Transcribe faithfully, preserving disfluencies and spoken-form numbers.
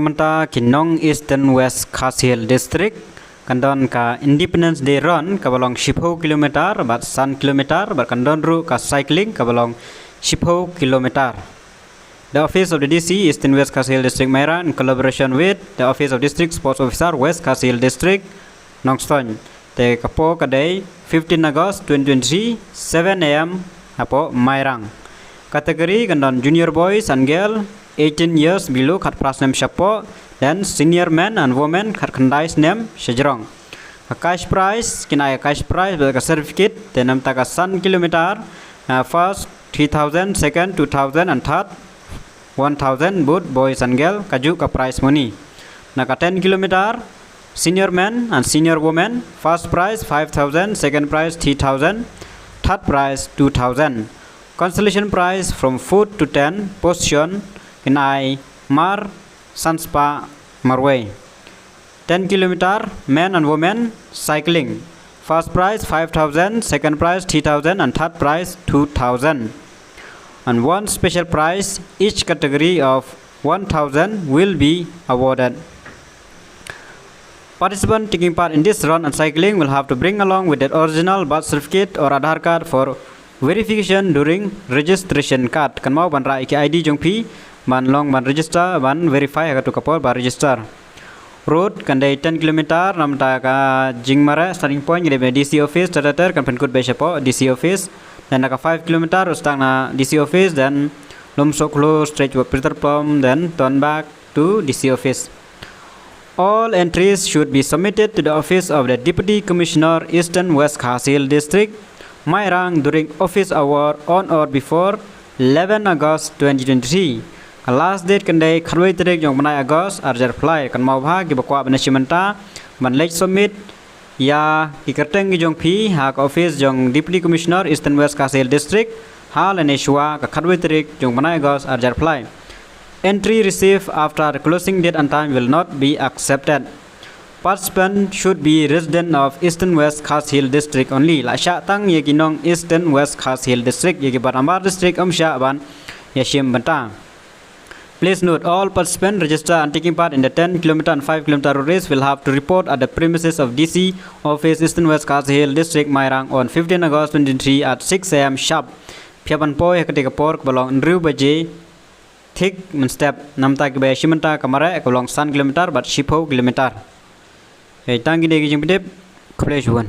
Mynta ki nong Eastern West Khasi Hills District kan don ka Independence Day Run kaba long shiphew kilometer bad san kilometer bad kan don ruh ka cycling kaba long shiphew kilometer. The office of the D C Eastern West Khasi Hills District Mairang in collaboration with the office of District Sports Officer West Khasi Hills District Nongstoiñ. Te ka por ka dei fifteen August twenty twenty-three, seven A M hapoh Mairang. Category kan don junior boys and girl eighteen years below khatphra snem shapoh, then senior men and women khatkhyndai snem shajrong. Ka cash prize, kin ai ka cash prize bad ka certificate, te namta ka san kilometer, uh, first three thousand, second two thousand and third one thousand, both boys and girl, ka juh ka prize money. Na ka ten kilometer, senior men and senior women, first prize five thousand, second prize three thousand, third prize two thousand. Consolation prize from fourth to ten position, kin ai mar san spah marwei. Ten kilometer, men and women, cycling. First prize five thousand, second prize three thousand, and third prize two thousand. And one special prize each category of one thousand will be awarded. Participant taking part in this run and cycling will have to bring along with their original birth certificate or Aadhaar card for verification during registration card. Kan mau ban rah ïa ki I D jong phi ban long ban register ban verify ha katu ka por ba register. Road kan dei ten kilometer, namta ka jingmareh starting point ka dei D C office, Tarater kan pynkut beit shapoh D C office. Then na ka five kilometer u start na D C office, then Lumsohkhlo straight wa Peter Pom, then turn back to D C office. All entries should be submitted to the office of the Deputy Commissioner Eastern West Khasi Hills District, Mairang during office hour on or before eleven August twenty twenty-three. Ka last date kan dei khatwei tarik jong bnai August arhajar arphew lai. Kan mau bha kiba kwah ban ïashim bynta ban leit submit ïa ki kyrteng ki jong phi ha ka office jong Deputy Commissioner Eastern West Khasi Hills District ha lane shuwa ka khatwei tarik jong bnai August arhajar arphew lai. Entry received after the closing date and time will not be accepted. Participant should be resident of Eastern West Khasi Hills District only. La shah tang ïa ki nong Eastern West Khasi Hills District, ïa ki bar nambar district ym shah ban ïashim bynta. Please note, all participants register and taking part in the ten kilometer and five kilometer road race will have to report at the premises of D C office, Eastern West Khasi Hills District, Mairang on fifteen August twenty twenty-three at six A M sharp. Phi hap ban poi ha katei ka por kaba long hynriew baje thik mynstep. Namta kiba ïashim bynta ka mareh kaba long san kilometer bad shiphew kilometer. Ïa tang kine ki jingpyntip. Khublei shibun.